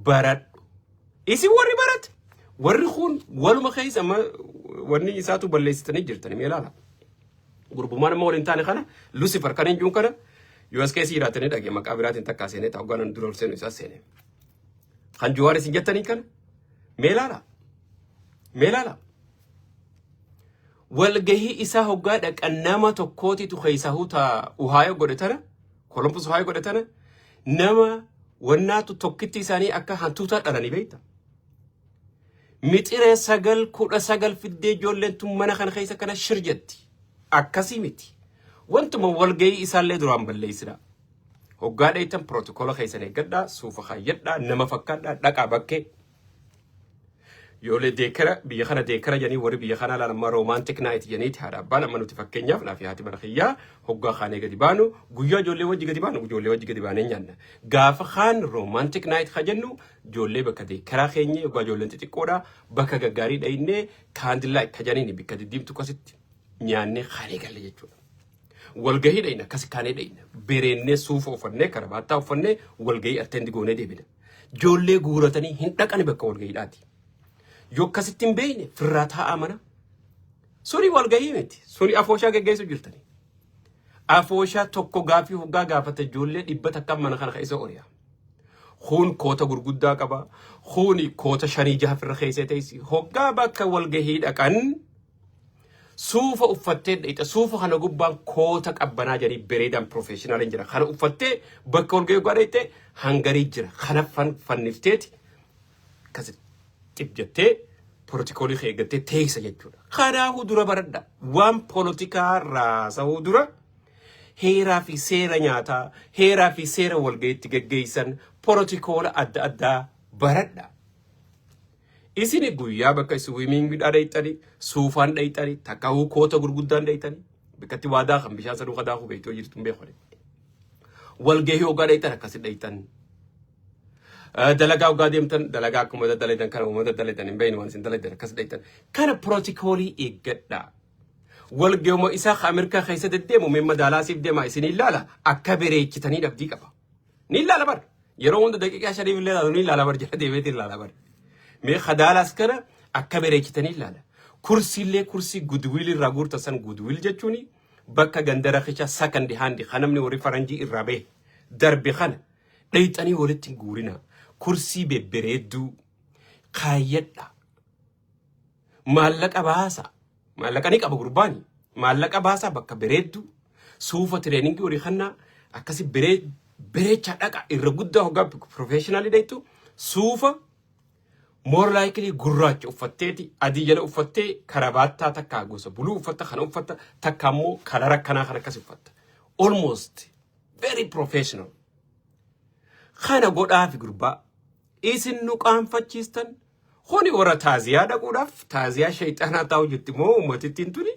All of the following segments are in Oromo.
Baradhu. Isin warri barate, warri kun waluma keessa amma wanni isaatu balleessitanii jirtanii, mee ilaala. Gurbumaan amma waliin taane kana, Lucifer kan hin jiru kana, US keessa jiraatanii dhage maqaa biraatiin takkaa seenee ta'u ganan dura ol seenu isaa seene. Kan Jawaar isin jettanii kana mee ilaala. Mee ilaala. Walgahii isaa hoggaa dhaqan nama tokkootitu keessaa hutaa Ohio godhe tana, Columbus, Ohio godhe tana, nama wannaatu tokkitti isaanii akka hantuutaa dhalanii beekta. Mixiree sagal 19 fiddee ijoolleen tun mana kana keessa kana shir jetti. Akkasii miti. Wantuma walgahii isaallee duraan balleessina. Hoggaa dheeytan protocol keessan eeggadhaa, suufa kaayyadhaa, nama fakkaadhaa, dhaqaa bakkee. Yoolee daycare biyya kana daycare jedhanii warri biyya kanaa laala, amma romantic night jedhaniiti haadha abbaan. Amma nuti fakkeenyaaf naaf haati mana kiyyaa hoggaa kaanee gadi baanu, guyyaa ijoollee wajji gadi baanu, ijoollee wajji gadi baanee nyaanna. Gaafa kaan romantic night ka jennu ijoollee bakka daycare keenya, hoggaa ijoolleen xixiqqoodha, bakka gaggaarii dhayinnee candlelight ka jedhaniini bakka diddiimtu akkasitti nyaannee kaanee galle jechuudha. Walgahii dhayina akkas kaanee dhayina. Bereennee suufa uffannee, karabaattaa uffannee, walgahii attend goonee deebina. Ijoollee guuratanii hin dhaqani bakka walgahiidhaati. Yoo akkasitti hin beekne firraa taa'aa mana. Suni walgahii miti. Suni afooshaa geggeessu jirtani. Afooshaa tokko gaafii hoggaa gaafate ijoollee 100 mana kana keessa ori'a. Kun koota gurguddaa qaba. Kuni koota shanii jaha firra keessee teessi. Hoggaa bakka walgahii dhaqan suufa uffattee dhayxa. Suufa kana gubbaan koota qabbanaa jedhanii bareedaan professional jira. Kana uffattee bakka walgahii hoggaa dhayxe hangarii jira. Kana fannifteeti akkasi xib jettee protocol kee eeggattee teessa jechuudha. Kanaafuu dura baradha. Waan poolitikaa raasa'uu dura heeraa fi seera nyaataa, heeraa fi seera walgahiitti geggeessan, protocol adda addaa baradha. Isin guyyaa bakka swimming dhayxanii, suufaan dhayxanii, takkaawuu koota gurguddaan dhayxanii, bakkatti waadaa kan bishaan saduu kadaakuu beektoo jirtu hin beeku. Walgahii hoggaa dhayxan akkasi dhayxan. Dalagaa hoggaa deemtan, dalagaa akkuma daddalagan kana uummata daddalagan hin beeknu waan isin dalagan akkas dhayxan. Kana protocol eeggadhaa. Walgahuma isaa Ameerikaa keessa deddeemu mee madaalaasiif deema isin ilaala, akka bareechitanii dhabdii qaba. Ni ilaala bar. Yeroo hunda daqiiqaa 5f illee ilaalu ni ilaala bar, jala deemeeti ilaala bar. Mee Kadaalaas kana akka bareechitanii ilaala. Kursiillee kursii Goodwill irraa guurtan san, Goodwill jechuun bakka ganda rakisha second hand kan namni warri faranjii irraa bahe darbe kana dhayxanii walitti hin guurina. Kursii bebbereedduu kaayyadha. Maallaqa baasa. Maallaqa ni qaba gurbaani. Maallaqa baasaa bakka bareedduu suufa training horii kannaa akkasi bareechaa dhaqa. Irra guddaa hoggaa professional dhayxu suufa more likely gurraacha uffatteeti, adii jala uffattee, karabaattaa takkaa gosa blue uffatta, kana uffatta, takka ammoo color akkanaa kan akkas uffatta. Almost very professional. Kana godhaafi gurbaa. Isin nu qaanfachiistan. Kuni warra taaziyaa dhaquudhaaf taaziyaa shayxaanaa taa'u jirti moo uummatittiin tuni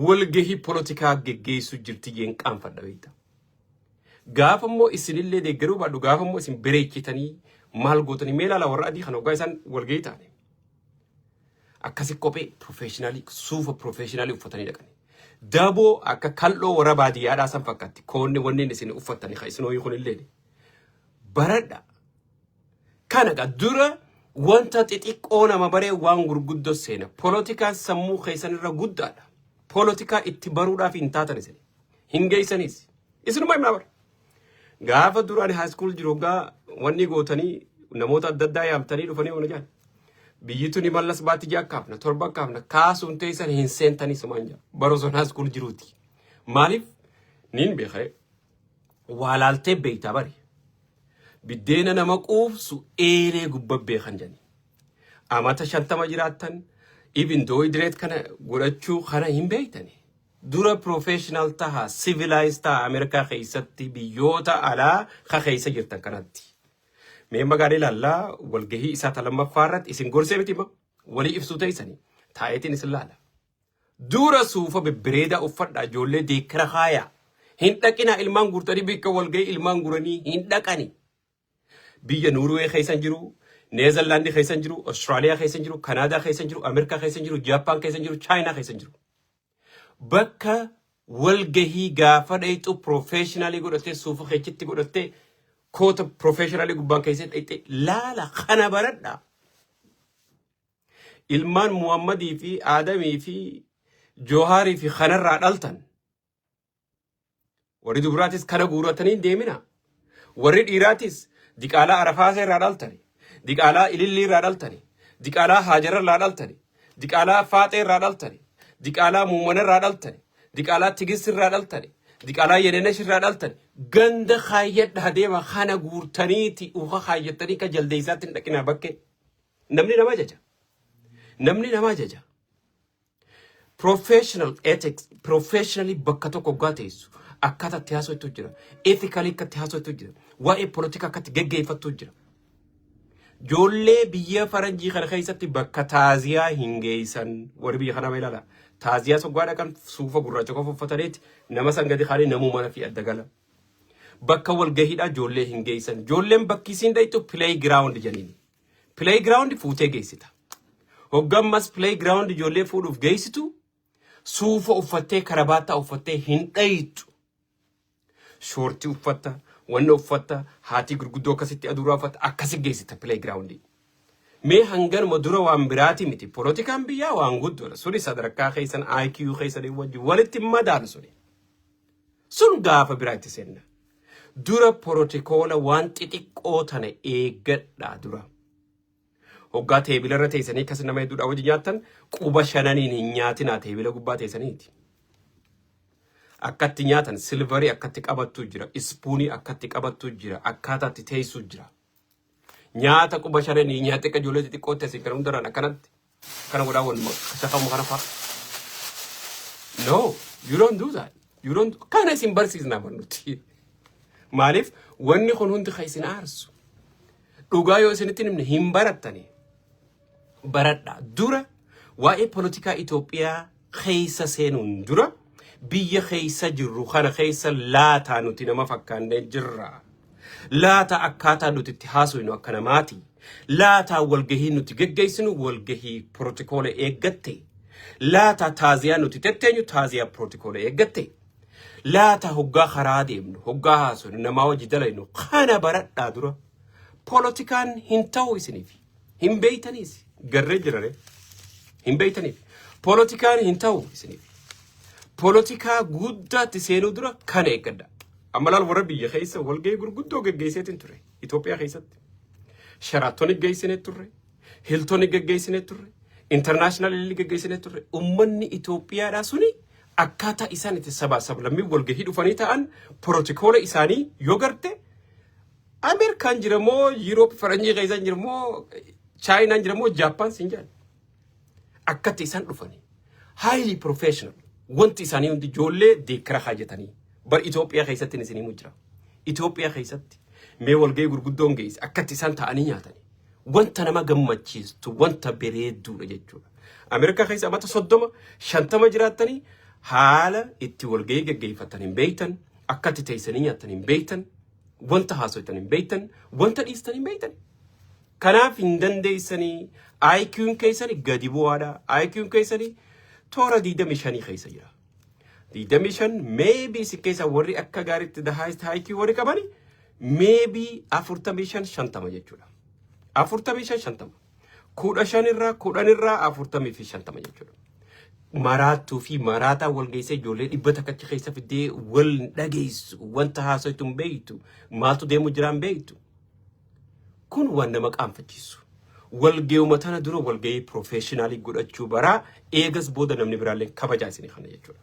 walgahii polotikaa geggeessu jirti jeen qaanfadha beekta. Gaafa immoo isinillee deeggaruu baadhu, gaafa immoo isin bareechitanii maal gootanii, mee ilaala warra adii kana hoggaa isaan walgahii ta'ani. Akkasi kophee professional, suufa professional uffatanii dhaqani. Daboo akka kal'oo warra baadiyyaadhaa san fakkaatti. Koonni wanni isin uffattanii kan isin horii kunillee. Baradha. Kana gaa dura wanta xixiqqoo nama baree waan gurguddoo seena. Poolitikaan sammuu keessan irra guddaadha. Poolitikaa itti baruudhaaf hin taatan isin. Hin geessanis. Isinuma himnaa bara. Gaafa duraan high school jiru hoggaa wanni gootanii namoota adda addaa yaamtanii dhufanii waan jedhan. Biyyi tuni Mallas baatti ja'a kaafna, torba kaafna, kaasuun teessan hin seentanii sumaan jira. Bara osoo high school jiruuti. Maaliif? Niin beekee waa laaltee beektaa bari. Biddeena nama quufsu eelee gubba beekan jedhani. Amata 50 jiraattan even deodorant kana godhachuu kana hin beektani. Dura professional taha, civilized taha Ameerikaa keessatti, biyyoota alaa ka keessa jirtan kanatti. Mee magaalaa ilaallaa, walgahii isaa ta lammaffaa irratti isin gorsee miti ma walii ibsuu teessanii taa'eetiin isin laala. Dura suufa bebbereedaa uffadhaa, ijoollee daycare haayaa. Hin dhaqinaa ilmaan guurtanii bakka walgahii ilmaan guranii hin dhaqani. Biyya Nuurwee keessa hin jiru, Neezerlaandii keessa hin jiru, Austraaliyaa keessa hin jiru, Kanaadaa keessa hin jiru, Ameerikaa keessa hin jiru, Jaappaan keessa hin jiru, Chaayinaa keessa hin jiru. Bakka walgahii gaafa dhayxu professional godhattee, suufa keechitti godhattee Koota professional gubbaan keessatti dhayxee laala, kana baradhaa. Ilmaan Muhammadii fi Aadamii fi Joohaarii fi kanarraa dhaltan. Warri dubraatis kana guuratanii hin deemina. Warri dhiiraatis diqaalaa Arafaasee irraa dhaltani. Diqaalaa Ilillii irraa dhaltani. Diqaalaa Haajara irraa dhaltani. Diqaalaa Faaxee irraa dhaltani. Diqaalaa Muumana irraa dhaltani. Diqaalaa Tigist irraa dhaltani. Diqaalaa Yenenesh irraa dhaltani. Ganda kaayyadhaa deema, kana guurtaniiti uka kaayyattanii ka jaldeessaatti hin dhaqinaa bakkee. Namni nama jaja. Namni nama jaja. Professional ethics, professionally bakka tokko hoggaa teessu akkaataa itti haasoftu jira. Ethically akka itti haasoftu jira. Waa'ee polotika akka itti geggeeffattu jira. Ijoollee biyya faranjii kana keessatti bakka taaziyaa hin geessan, warri biyya kanaa ilaala. Taaziyaa soggaa dhaqan suufa gurraacha qofa uffataniiti nama san gadi kaanii namuu mana fi adda gala. Bakka walgahiidhaa ijoollee hin geessan. Ijoolleen bakki isiin dhayxu play ground jedhaniini. Play ground fuutee geessita. Hoggammas play ground ijoollee fuudhuuf geessitu suufa uffattee, karabaataa uffattee hin dhayxu. Short uffatta, wanna uffatta, haatii gurguddoo akkasitti aduuraa uffatta, akkasi geessita play ground. Mee hanganuma dura waan biraati miti. Polotikaan biyyaa waan guddoodha. Suni sadarkaa keessan IQ keessanii wajjin walitti hin madaalu suni. Sun gaafa biraa itti seenna. Dura protocol waan xixiqqoo tana eeggadhaa dura. Hoggaa table irra teessanii akkas nama hedduudhaa wajji nyaattan, quba shananiin hin nyaatinaa table gubbaa teessaniiti. Akkatti nyaatan silver akkatti qabattu jira, spoon akkatti qabattu jira, akkaataatti teessu jira. Nyaata quba shananii nyaata akka ijoollee xixiqqootti asiin kan hundarraan akkanatti kana godhaa waluma shaqamu kana fa'a. No, you don't do that. You don't, kana isin barsiisnaa nuti. Maaliif wanni kun hundi kan isin aarsu? Dhugaa yoo isinitti himne hin barattani. Baradha. Dura waa'ee polotikaa Itoophiyaa keessa seenuun dura biyya keessa jirru kana keessa laataa nuti nama fakkaannee jirra. Laata akkaataa nuti itti haasofnu akka namaati. Laataa walgahii nuti geggeessinu walgahii protocol eeggatte. Laata taaziyaa nuti tetteenyu taaziyaa protocol eeggatte. Laata hoggaa karaa deemnu, hoggaa haasofnu, namaa wajji dalaynu kana baradhaa dura. Polotikaan hin ta'u isiniif. Hin beeytaniis. Garree jirare. Hin beeytaniif. Polotikaan hin ta'u isiniif. Polotikaa guddaatti seenuu dura kana eeggadha. Amma laal, warra biyya keessa walgahii gurguddoo geggeesseetiin ture. Itoophiyaa keessatti. Sheraton geggeessinee turre. Hilton geggeessinee turre. International geggeessinee turre. Uummanni Itoophiyaadhaa suni akkaataa isaan itti sabaa sablammii walgahii dhufanii ta'an protocol isaanii yoo garte, Ameerikaan jira moo Yuuroop faranjii keessa jira moo Chaayinaan jira moo Jaappaan siin jedhan. Akkatti isaan dhufanii. Highly professional. Wanti isaanii hundi ijoollee deekkara hajjatanii. Bar Itoophiyaa keessatti isin himu jira. Itoophiyaa keessatti mee walgahii gurguddoon geesse akkatti isaan ta'anii nyaatanii. Wanta nama gammachiistu, wanta bareedduudha jechuudha. Ameerikaa keessa amata 30 50 jiraattanii haala itti walgahii geggeeffatan hin beektan, akkatti teessanii nyaatan hin beektan, wanta haasoftan hin beektan, wanta dhiistan hin beektan. Kanaaf hin dandeessanii. IQ'n keessanii gadi bu'aadha. IQ'n keessanii toora 25 keessa jira. 25 maybe si keessa warri akka gaariitti the highest IQ warri qabani maybe 45 50 jechuudha. 45 50. 15 irraa, 10 irraa 40 fi 50 jechuudha. Maraattuu fi maraataa wal geessee ijoollee 100 achi keessa fiddee wal dhageessu, wanta haasoftu hin beektu, maaltu deemu jira hin beektu. Kun waan nama qaanfachiisu. Walgeeyuma tana dura walgahii professional godhachuu baraa, eegas booda namni biraallee kabajaa isinii kana jechuudha.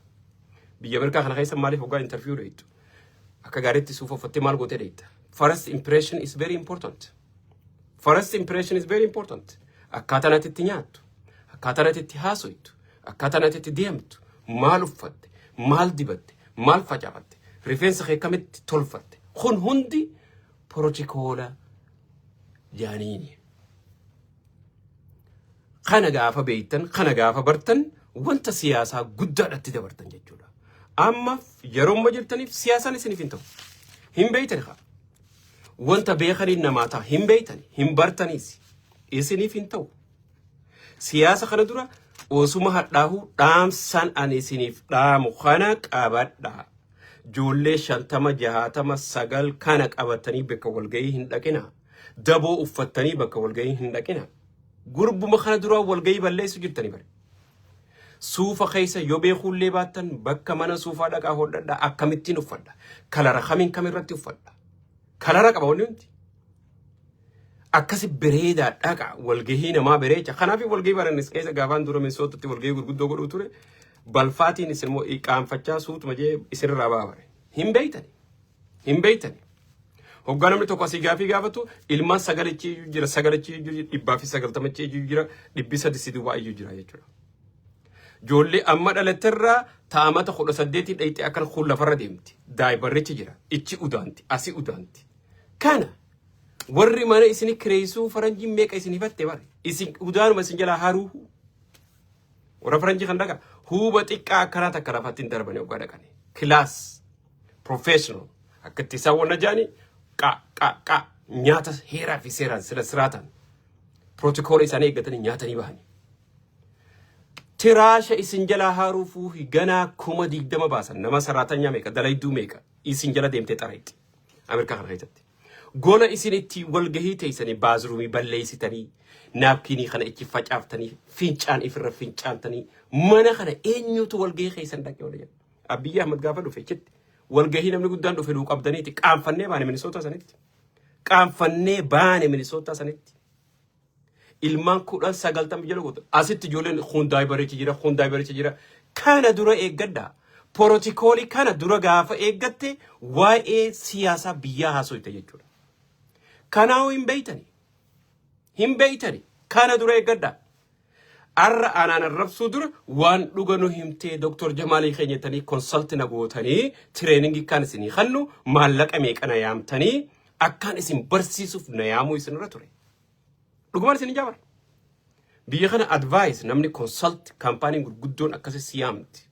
Biyya Ameerikaa kana keessa maaliif hoggaa interview dheeytu? Akka gaariitti suufa uffattee maal gootee dheeyta? First impression is very important. First impression is very important. Akkaataan ati itti nyaattu, akkaataan ati itti haasoytu, akkaataan ati itti deemtu, maal uffatte, maal dibatte, maal facaafatte, rifeensa kee kamitti tolfatte. Kun hundi protocol jaaniini. Kana gaafa beeytan, kana gaafa bartan, wanta siyaasaa guddaadhatti dabartan jechuudha. Amma yeroo jirtaniif siyaasaan isiniif hin ta'u. Hin beeytani haa. Wanta beekaniin namaa ta'a hin beeytani, hin bartaniis isiniif hin ta'u. Siyaasa kana dura osuma hadhaahuu dhaamsaan ani isiniif dhaamu kana qabadha. Ijoollee 50, 60, 9 kana qabatanii bakka walgahii hin dhaqina. Daboo uffattanii bakka walgahii hin dhaqina. Gurbuma kana duraa walgahii balleessu jirtanii bare. Suufa keessa yoo beekuullee baattan, bakka mana suufaa dhaqaa hodhadha. Akkamittiin uffadha? Color kamiin kamirratti uffadha? Color qaba wanni hundi. Akkasi bareedaa dhaqa, walgahii namaa bareecha. Kanaaf walgahii barannis keessa gaafaan dura Minnesootatti walgahii gurguddoo godhuu ture. Balfaatiin isin immoo qaanfachaa suutuma jee isinirraa ba'a bare. Hin beeytani. Hin beeytani. Hoggaa namni tokko asii gaafii gaafatu, ilmaan sagalichi iyyuu jira, sagalichi iyyuu jira, 190chi iyyuu jira, 300 si duubaa iyyuu jira jechuudha. Ijoollee amma dhalatterraa taa'amata 18 dhayxee akkan kun lafarra deemti. Diaperrichi jira. Ichi udaanti. Asi udaanti. Kana warri mana isini kireessuu faranjiin meeqa isin hifatte bare. Isin udaanuma isin jalaa haruu. Warra faranjii kan dhaqa huuba xiqqaa akkanaa takka lafatti hin darbani hoggaa dhaqani. Class professional akka itti isaan wanna jaani qa qa qa nyaata heeraa fi seeraan sila siraatan protocol isaanii eeggatanii nyaatanii bahani. Trash isin jalaa haaruufuu ganaa 20,000 baasan, nama saraatanyaa meeqa, dalayduu meeqa isin jala deemtee xarayti. Ameerikaa kana keessatti. Gola isin itti walgahii teessanii, bathroomii balleessitanii, napkinii kana itti facaaftanii, fincaan ifirra fincaantanii, mana kana eenyutu walgahii keessan dhaqee wal jedha. Abiyyi Ahmad gaafa dhufe jetti walgahii namni guddaan dhufe nuu qabdaniiti qaanfannee baane Minnesota sanitti. Qaanfannee baane Minnesota sanitti. Ilmaan 10 90 jala gootu. Asitti ijoolleen kun diaperichi jira, kun diaperichi jira. Kana dura eeggadha. Protocolii kana dura gaafa eeggatte waa'ee siyaasaa biyyaa haasofte jechuudha. Kanaafuu hin beeytani. Hin beeytani. Kana dura eeggadha. Arra anaan arrabsuu dura waan dhuga nu himtee Dooktor Jamaalii keenya jettanii consult na gootanii, trainingii kan isinii kannu maallaqa meeqa na yaamtanii akkaan isin barsiisuuf na yaamuu isinirra ture. Dhugumaan isin jabar. Biyya kana advice namni consult companyn gurguddoon akkasi si yaamti.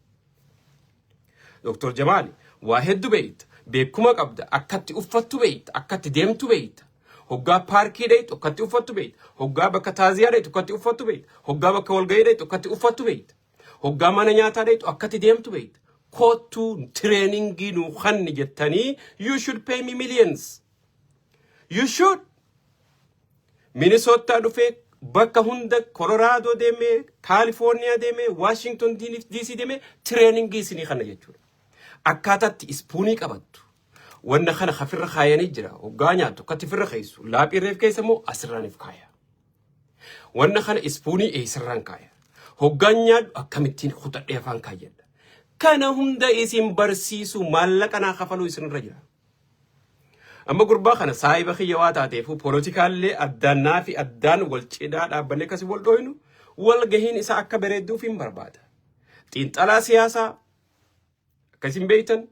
Dooktor Jamaali waa hedduu beeyta. Beekuma qabda. Akkatti uffattu beeyta. Akkatti deemtu beeyta. Hoggaa paarkii dheeytu akkatti uffattu beeyta. Hoggaa bakka taaziyaa dheeytu akkatti uffattu beeyta. Hoggaa bakka walgahii dheeytu akkatti uffattu beeyta. Hoggaa mana nyaataa dheeytu akkatti deemtu beeyta. Kottuu trainingii nuu kanni jettanii, you should pay me millions. You should. Minnesota dhufee bakka hunda, Colorado deemee, Kaalifoorniyaa deemee, Washington DC deemee trainingii isinii kana jechuudha. Akkaataatti spoonii qabattu. Wanna kana hafirra kaayanii jira. Hoggaa nyaattu akkatti firra keessu. Laaphii reef keessa immoo asirraaniif kaaya. Wanna kana spoonii eessarraan kaaya? Hoggaan nyaadhu akkamittiin kutadhee afaan kaayyadha? Kana hunda isin barsiisu maallaqa naa kafaluu isinirra jira. Amma gurbaa kana saahiba kiyya waa taateefu poolitikaallee addaan naa fi addaan wal cinaa dhaabbannee akkasii wal dhooynu, wal gahiin isaa akka bareedduuf hin barbaada. Xiinxalaa siyaasaa akkasin beektan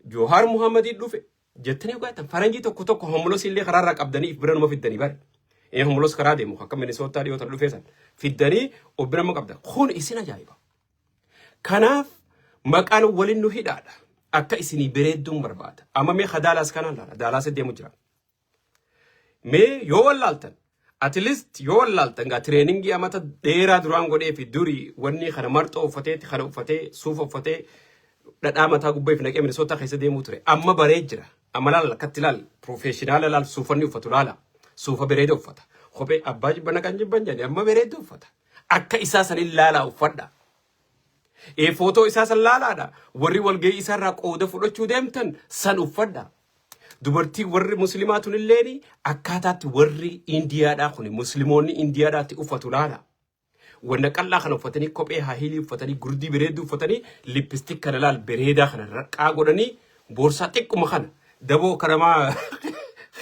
Joohaar Muhammadii dhufe jettanii dhugaatan, faranjii tokko tokko homeless illee karaarraa qabdanii if bira numa fiddanii bare. Inni homeless karaa deemu akka Minisootaa dhiyoo tan dhufee san fiddanii of bira numa qabda. Kun isin ajaa'iba. Kanaaf maqaan waliin nu hidhaadha. Akka isinii bareedduun barbaada. Amma mee Daalaas kanaan laala. Daalaas deemu jira. Mee yoo wallaaltan, at least yoo wallaaltan gaa, trainingii amata dheeraa duraan godhee fi durii wanni kana marxoo uffateeti kana uffatee, suufa uffatee, dhadhaa mataa gubbaa fi naqee Minisootaa keessa deemuu ture. Amma baree jira. Amma laala, akkatti laal, professional laal, suufanni uffatu laala. Suufa bareeda uffata. Kophee abbaa jibba naqan jibban jedhani amma bareeda uffata. Akka isaa sanin laalaa uffadha. Ee, footoo isaa san laalaadha. Warri walgahii isaarraa qooda fudhachuu deemtan san uffadha. Dubartii warri musliimaa tunilleen akkaataatti warri Indiyaadhaa kun, musliimoonni Indiyaadhaatti uffatu laala. Wanna qal'aa kana uffatanii, kophee high heelii uffatanii, gurdii bareedduu uffatanii, lipstick kana laal, bareedaa kana raqqaa godhanii, boorsaa xiqquma kana daboo kanamaa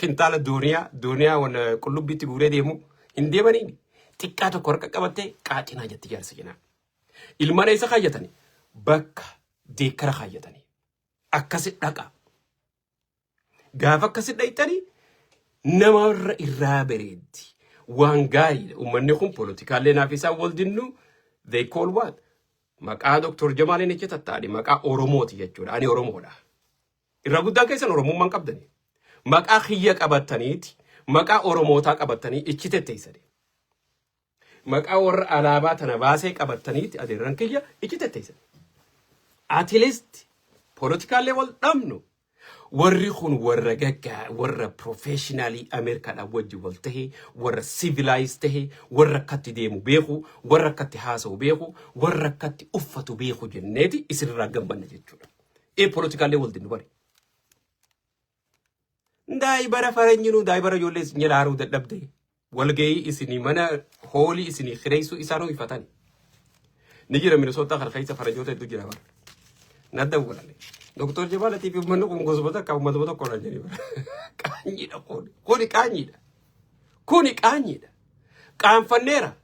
kintaala dooniyaa dooniyaa wanna qullubbiitti guuree deemu hin deemanii, xiqqaa tokko harka qabattee qaacinaa jetti jaarsa jenaa. Ilmaan eessa kaayyatanii? Bakka deekkara kaayyatanii. Akkasi dhaqa. Gaafa akkasi dhayxanii namarra irraa bareeddi. Waan gaariidha. Uummanni kun poolitikaallee naaf isaan wal dinnu, they call what? Maqaa Dr. Jamaaliin jecha tattaadhi. Maqaa Oromooti jechuudha. Ani Oromoodha. Irra guddaan keessan Oromummaan qabdani. Maqaa kiyya qabattaniiti. Maqaa Oromootaa qabattanii ichi tetteessani. Maqaa warra alaabaa tana baasee qabattaniiti adeerran kiyya ichi tetteessani. At least Poolitikaallee wal dhabnu. Warri kun warra gaggaa, warra professionalii Ameerikaadhaan wajji wal tahe, warra civilized tahe, warra akkatti deemu beeku, warra akkatti haasa'u beeku, warra akkatti uffatu beeku jenneeti isinirraa gammanna jechuudha. Ee, poolitikaallee wal dinnu bari. Daa'i bara faranjinuu, daa'i bara ijoollee isin jala haaruu dadhabde. Walgahii isinii mana hoolii isinii kireessuu isaanuu ifatan. Ni jira, Minisootaa kana keessa faranjoota hedduu jira bara. Na dawwalame. Doktor Jamaalatii fi uummanni kun gosuma takka, uummatuma tokko dha jedhanii bara. Qaanyiidha kuni. Kuni qaanyiidha. Kuni qaanyiidha. Qaanfanneera.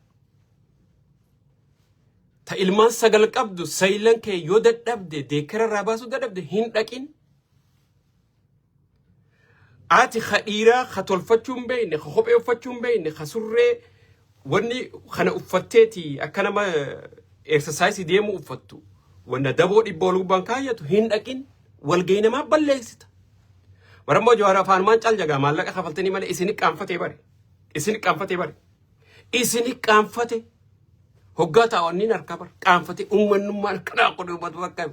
Ta ilmaan sagal qabdu, sayilan kee yoo dadhabde, deekkara irraa baasuu dadhabde, hin dhaqin. Ati ka dhiiraa ka tolfachuu hin beekne, ka kophee uffachuu hin beekne, ka surree wanni kana uffatteeti akka nama exercise deemu uffattu, wanna daboo 100 ol gubbaan kaayyatu hin dhaqin, walgahii namaa balleessita. Barammoo Jawaar afaanumaan cal jagaa maallaqa kafaltanii malee isin qaanfatee bare. Isin qaanfatee bare. Isin qaanfate. Hoggaa taa'anniin harkaa bara qaanfate, uummanummaan akkanaa kun uummatu bakka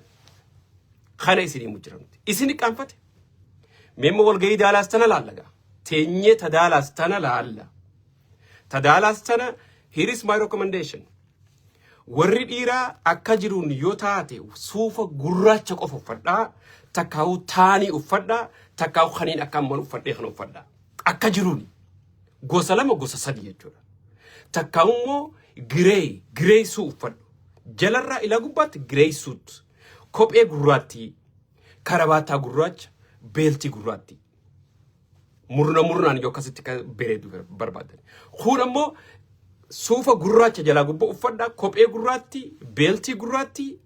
kana isinii mujjiramti. Isin qaanfate. Meemma walgahii Daalaas tana laalla gaa. Teenyee ta Daalaas tana laalla. Ta Daalaas tana, here is my recommendation. Warri dhiiraa akka jiruun yoo taate suufa gurraacha qofa uffadhaa, takkaa'uu taanii uffadhaa, takkaa'uu kaniin akka amman uffadhee kana uffadhaa. Akka jiruun gosa lama, gosa sadi jechuudha. Takkaa'uu immoo grey suit uffadhu. Jalarraa ilaa gubbaatti grey suit. Kophee gurraattii, karabaataa gurraacha, beltii gurraattii. Murna murnaan yoo akkasitti kan bareedu barbaadan. Kun ammoo suufa gurraacha jalaa gubbaa uffadhaa, kophee gurraattii, beltii gurraattii,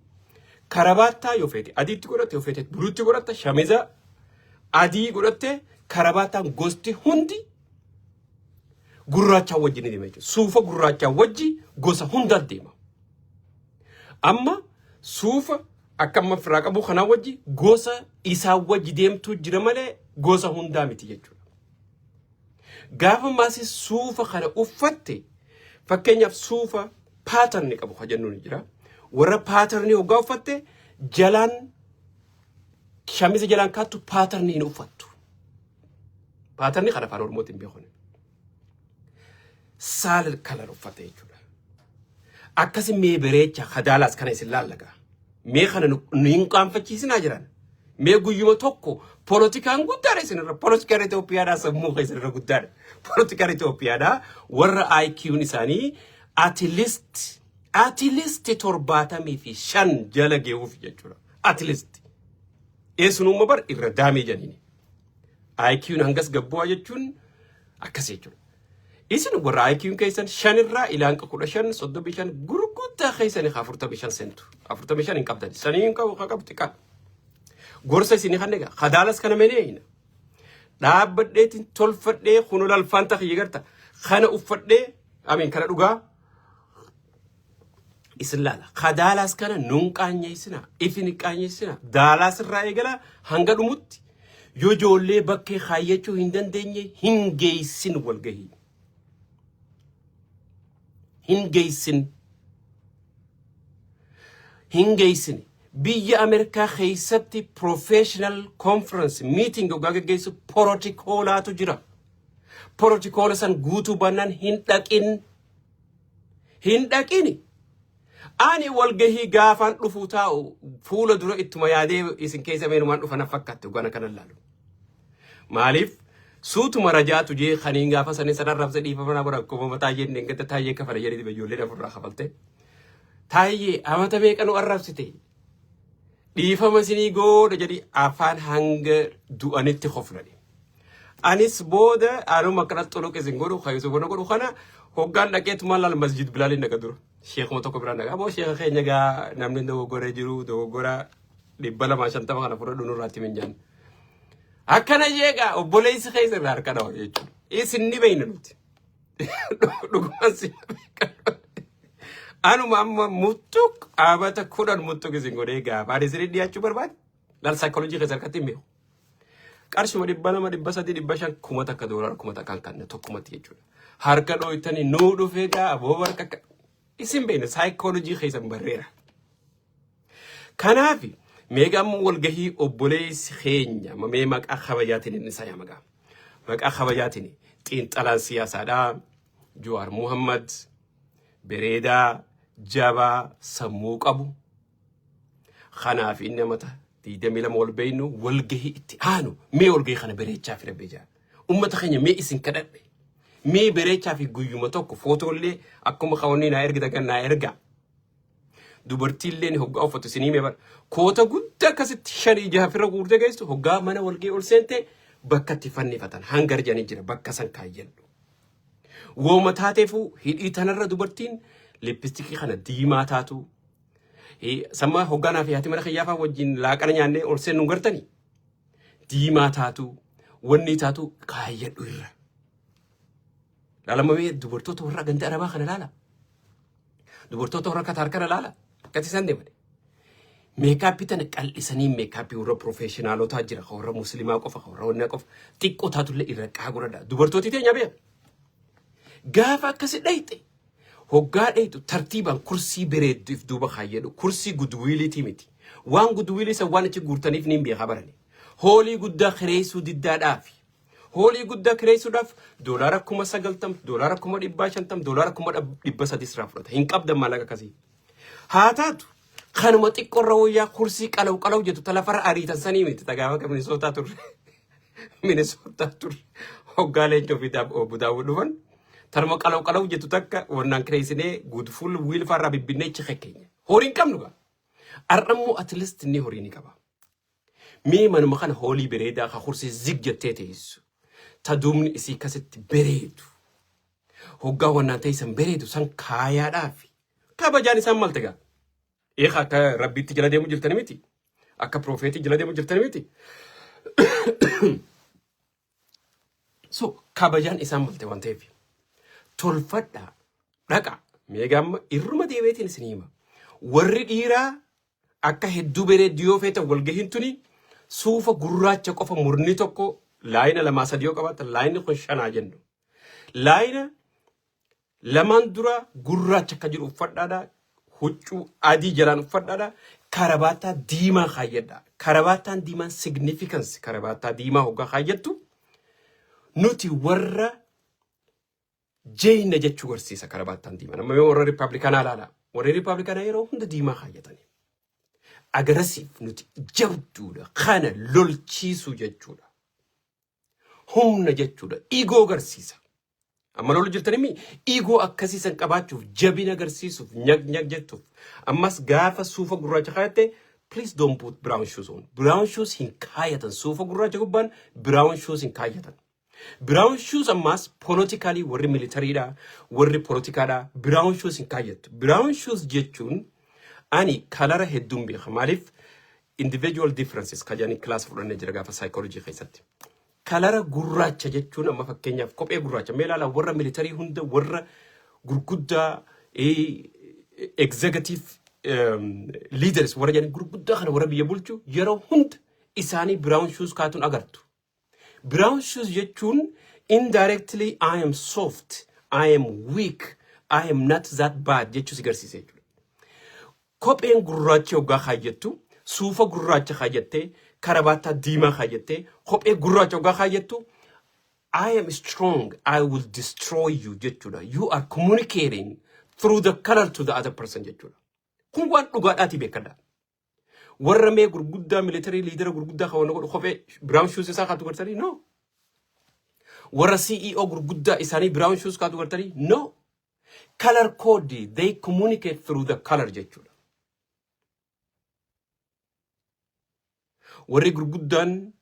karabaattaa yoo feete adiitti godhatte, yoo feete bluetti godhatta, shamiza adii godhatte, karabaataan gosti hundi gurraachaa wajji ni deema jechuudha. Suufa gurraachaa wajji gosa hundaa deema. Amma suufa akka amma firaa qabu kanaa wajji gosa isaa wajji deemtuu jira malee gosa hundaa miti jechuudha. Gaafa maasi suufa kana uffatte, fakkeenyaaf suufa patternni qabu ka jennuun jira. Warra patternii hoggaa uffatte, jalaan shamiza jalaan kaattu patternii hin uffattu. Patternii kana afaan Oromootiin beekone. Solid color uffatte jechuudha. Akkasi mee bareecha kadaalaas kana isin laallagaa. Mee kana nu hin qaanfachiisinaa jiran. Mee guyyuma tokko poolitikaan guddaadha isinirra. Poolitikaan Itoophiyaadhaa sammuu isinirra guddaadha. Poolitikaan Itoophiyaadhaa warra IQ'n isaanii at least 75 jala ge'uuf jechuudha. At least. Eessunumma bar irra daamee janiini. IQ'n hangas gabbu'aa jechuun akkas jechuudha. Isin warra IQ'n keessan shanirraa ilaanqa 15, 35, gurguddaa keessanii 45 seentu. 45 hin qabdan. Sanii hin qabu, qabu xiqqaa. Gorsa isinii kan egaa kadaalas kana menee hina. Dhaabbadheetiin tolfadhee kunoo lalfaan takhiyya garta. Kana uffadhee amiin kana dhugaa isin laala. Kadaalaas kana nun qaanyeessina. Ifin qaanyeessina. Daalaas irraa eegala hanga dhumutti yoo ijoollee bakkee kaayyachuu hin dandeenye hin geessin walgahii. Hin geessin. Hin geessin. Biyya Ameerikaa keessatti professional conference meeting hoggaa geggeessu protocolaatu jira. Protocola san guutuu baannaan hin dhaqin. Hin dhaqini. Ani walgahii gaafaan dhufuu taa'u fuula dura ittuma yaadee isin keessa meenumaan dhufa na fakkaatti hoggaan akkana laalu. Maaliif suutuma rajaatu jee kaniin gaafa sanii sana rabsa dhiifama na bara akkuma mataa jenne gata taayyee kafala jedhee ijoollee afurraa kafalte. Taayyee amata meeqa nu arrabsite? Dhiifama isinii gooda jedhi afaan hanga du'anitti koflani. Anis booda anuma akkana xuluq isin godhu kayisu godhu godhu kana hoggaan dhaqeetu maal laal masjid Bilaaliin dhaqa dura. Sheekuma tokko biraan dhaqa. Aboo, sheeka keenya gaa, namni dogoggoree jiru dogoggora 250 kana fudhadhu nurraatti minjaan. Akkana jeegaa obboleessi keessa irraa harka dhawa jechuudha. Isin ni beeyna nuti. Dhugumaan si anuma amma muttuq abata 10 muttuq isin godhee gaafa ani isin dhiyaachuu barbaade. Laal, saayikooloojii keessa harkatti hin beeku. Qarshuma 200, 300, 500, 1000, doolaara 1000 kan tokkumatti jechuudha. Harka dhooytanii nuu dhufee gaa aboo harka isin beekna, saayikooloojii keessan barreera. Kanaaf Meeqa ammoo walgahii obboleessi keenya mamee maqaa kabajaatiin inni isaa maqaa. Maqaa kabajaatiin xiinxalaan siyaasaadhaa Jawaar Muhammad bereedaa jabaa sammuu qabu. Kanaaf inni amata 22 wal beeynu walgahii itti aanu mee walgahii kana bereechaa fi rabbee jaa. Ummata keenya mee isin kadhadhe. Mee bereechaa fi guyyuma tokko footollee akkuma kaawwanii naa ergita kan naa ergaa. Dubartiilleen hoggaa uffatu isinii mee bara. Koota guddaa akkasitti shanii jaha firra guurtee geessu hoggaa mana walgahii ol seente bakka itti fannifatan hangar jedhanii jira bakka san kaayyadhu. Wooma taateefuu hidhii tanarra dubartiin lippistikii kana diimaa taatu. Sammaa hoggaanaa fi haati mana kiyyaafaa wajjin laaqana nyaannee ol seennu gartanii. Diimaa taatu wanni taatu kaayyadhu irra. Laalamamee dubartoota warra ganda arabaa kana laala. Dubartoota warra Kataar kana laala. Akkatti isaan deeman. Makeup tana qal'isanii makeup warra professionalotaa jira. Ka warra musliimaa qofa, ka warra wannaa qofa. Xiqqoo taatullee irra qaa godhadha. Dubartooti teenya beeka. Gaafa akkasi dhayxe hoggaa dhayxu tartiibaan kursii bareedduuf duuba kaayyadhu. Kursii goodwilliitii miti. Waan goodwillii san waan achi guurtaniif niin beekaa barani. Hall guddaa kireessuu diddaadhaafi. Hall guddaa kireessuudhaaf $90,000, $550,000, $300,000 sirraa fudhata. Hin qabdan maallaqa akkasii. Haa taatu kanuma xiqqoorra wayyaa kursii qalaw qalaw jettu ta lafarra ariitan sanii miti ta gaafa Minisootaa turre. Minisootaa turre. Hoggaa leencoo fi obbo Daawud dhufan. Tanuma qalaw qalaw jettu takka wannaan kireessinee guutufuul wiilfaarraa bibbinnee achi keenya. Horii hin qabnu gaa. Har'ammoo at least inni horii ni qaba. Mee manuma kana hall bareedaa ka kursii zig jettee teessu. Ta duubni isii kasitti bareedu. Hoggaa wannaan teessan bareedu san kaayaadhaaf. Kabajaan isaan malte gaa. Eegaa akka rabbiitti jala deemu jirtani miti. Akka prophetii jala deemu jirtani miti. So kabajaan isaan malte waan ta'eef. Tolfadhaa dhaqa. Meegaa amma irruma deebiitiin isin hima. Warri dhiiraa akka hedduu bareeddu yoo feetan walgahiin tuni suufa gurraacha qofa murni tokko line lamaa sadii yoo qabaatan lineni kun shanaa jennu. Line lamaan dura gurraacha akka jiru uffadhaadha. Huccuu adii jalaan uffadhaadha. Karabaataa diimaa kaayyadha. Karabaataan diimaan significance karabaataa diimaa hoggaa kaayyattu nuti warra jeeyna jechuu barsiisa karabaataan diimaan. Amma yoo warra Riippaabilikaanaa ilaala. Warri Riippaabilikaanaa yeroo hunda diimaa kaayyatani. Aggressive nuti jabduudha. Kana lolchiisuu jechuudha. Humna jechuudha. Ego agarsiisa. Amma lolu jirtanimi ego akkasii san qabaachuuf jabina agarsiisuuf nyag nyag jettuuf. Ammas gaafa suufa gurraacha kaayatte, please don't put brown shoes on. Brown shoes hin kaayatan. Suufa gurraacha gubbaan brown shoes hin kaayatan. Brown shoes ammas politically warri militarydha, warri politikaadha, brown shoes hin kaayyattu. Brown shoes jechuun ani colora hedduun beeka. Maaliif individual differences ka jedhanii class fudhannee jira gaafa psychology keessatti. Colora gurraacha jechuun amma fakkeenyaaf kophee gurraacha mee ilaala warra military hunda warra gurguddaa executive leaders warra jedhan gurguddaa kana warra biyya bulchu yeroo hunda isaanii brown shoes kaatuun agartu. Brown shoes jechuun indirectly I am soft, I am weak, I am not that bad jechuu si garsiisa jechuudha. Kopheen gurraacha hoggaa kaayyattu, suufa gurraacha kaayyattee, karabaataa diimaa kaayyattee, kophee gurraacha hoggaa kaayyattu, I am strong, I will destroy you jechuudha. You are communicating through the color to the other person jechuudha. Kun waan dhugaadhaati beekadha. Warra mee gurguddaa military leadera gurguddaa kan godhu kophee brown shoes isaa kaatu gartanii no. Warra CEO gurguddaa isaanii brown shoes kaatu gartanii no. Color code, they communicate through the color jechuudha. Warri gurguddaan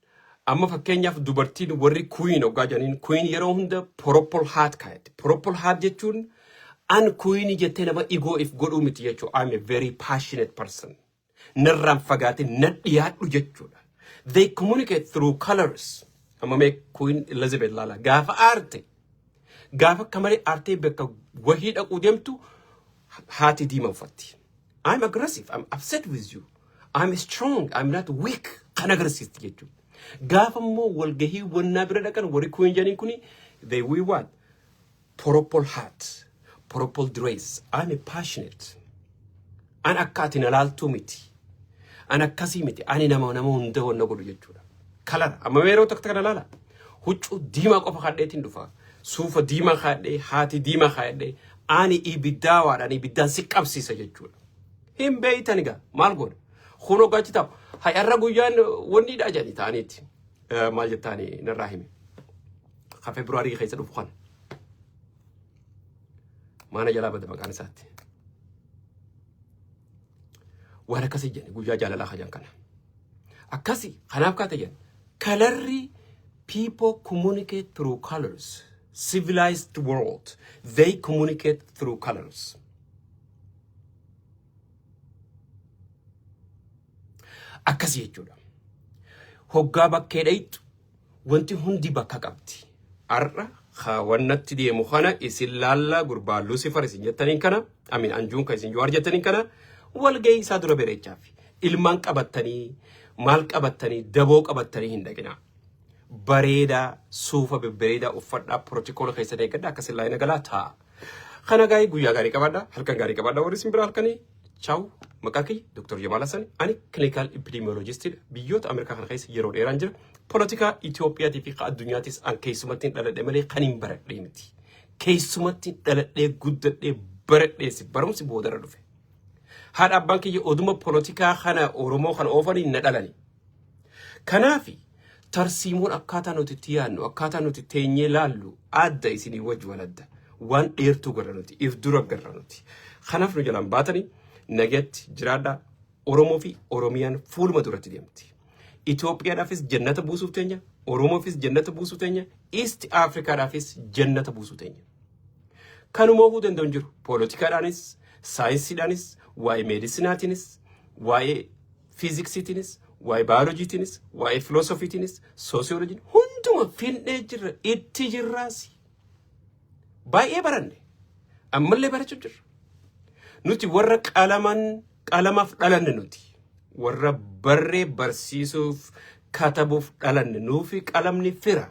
amma fakkeenyaaf dubartiin warri queen hoggaa jedhaniin queen yeroo hunda purple hat kaayatti. Purple hat jechuun an queen jettee nama ego if godhuu miti jechuudha. I'm a very passionate person. Narraan fagaatee na dhiyaadhu jechuudha. They communicate through colors. Amma mee Queen Elizabeth laala. Gaafa aarte gaafa akka malee aartee bakka wahii dhaquu deemtu haati diimaa uffatti. I'm aggressive. I'm upset with you. I'm strong. I'm not weak. Kan agarsiisti jechuudha. Gaafa immoo walgahii wannaa bira dhaqan warri queen jedhaniin kuni they wear what? Purple hat. Purple dress. I'm a passionate. An akka ati na laaltuu miti. An akkasii miti. Ani nama nama hunda wanna godhu jechuudha. Kalara. Amma yeroo tokko kana laala. Huccuu diimaa qofa kaadheetiin dhufa. Suufa diimaa kaadhee, haati diimaa kaadhee, ani ibiddaawaadhaan ibiddaan si qabsiisa jechuudha. Hin beeytan egaa maal godha? Kun hoggaa taa'u. Hay'arra guyyaan wanniidha jedhanii ta'aniiti. Maal jettaani narraa hime. Ka Feebruaarii keessa dhufu kana. Maana jalaa bada maqaan isaatti. Waan akkasii jedhani guyyaa jaalalaa kajan kana. Akkasi kanaaf kaate jedhan. Kalarri people communicate through colors. Civilized world they communicate through colors. Akkasi jechuudha. Hoggaa bakkee dhayxu wanti hundi bakka qabdi. Har'a wannatti deemu kana isin laalla gurbaa Lucifer isin jettaniin kana amin anjuun kan isin Jawaar jettaniin kana walgahii isaa dura bereechaaf ilmaan qabattanii maal qabattanii daboo qabattanii hin dhaqinaa. Bareedaa suufa bebbereedaa uffadhaa pirotokoola keessan eeggadhaa akkasin laayina galaa taa'a. Kana gaa'ii guyyaa gaarii qabaadhaa halkan gaarii qabaadhaa warri isin bira halkanii chaawu maqaa kiyya Dr. Jamaal Hassan ani clinical epidemiologist biyyoota Ameerikaa kana keessa yeroo dheeraan jira. Polotikaa Itoophiyaatii fi addunyaatis an keessumatti hin dhaladhe malee kan hin baradhee miti. Keessumatti dhaladhee guddadhee baradheesi barumsi boodarra dhufe. Haadha abbaan kiyya oduma polotikaa kana Oromoo kana oofanii na dhalani. Kanaafi tarsiimoon akkaataa nuti itti yaadnu akkaataa nuti teenyee laallu adda isinii wajji waladda. Waan dheertuu garra nuti if dura garra nuti. Kanaaf nu jalaan baatanii nagatti jiraadhaa Oromoo fi Oromiyaan fuuluma duratti deemti. Itoophiyaadhaafis jannata buusuuf teenya, Oromoofis jannata buusuu teenya, East Afrikaadhaafis jannata buusuu teenya. Kanuma ohuu danda'u hin jiru. Poolotikaadhaanis, saayinsiidhaanis, waa'ee meedisinaatiinis, waa'ee fiiziksiitiinis, waa'ee baayoloojiitiinis, waa'ee filoosofiitiinis, soosiyooloojiin hunduma fin'ee jirra, itti jirraasi. Baay'ee baranne. Ammallee barachuu jirra. Nuti warra qalaman qalamaaf dhalanne nuti. Warra barree barsiisuuf katabuuf dhalanne nuufi qalamni fira.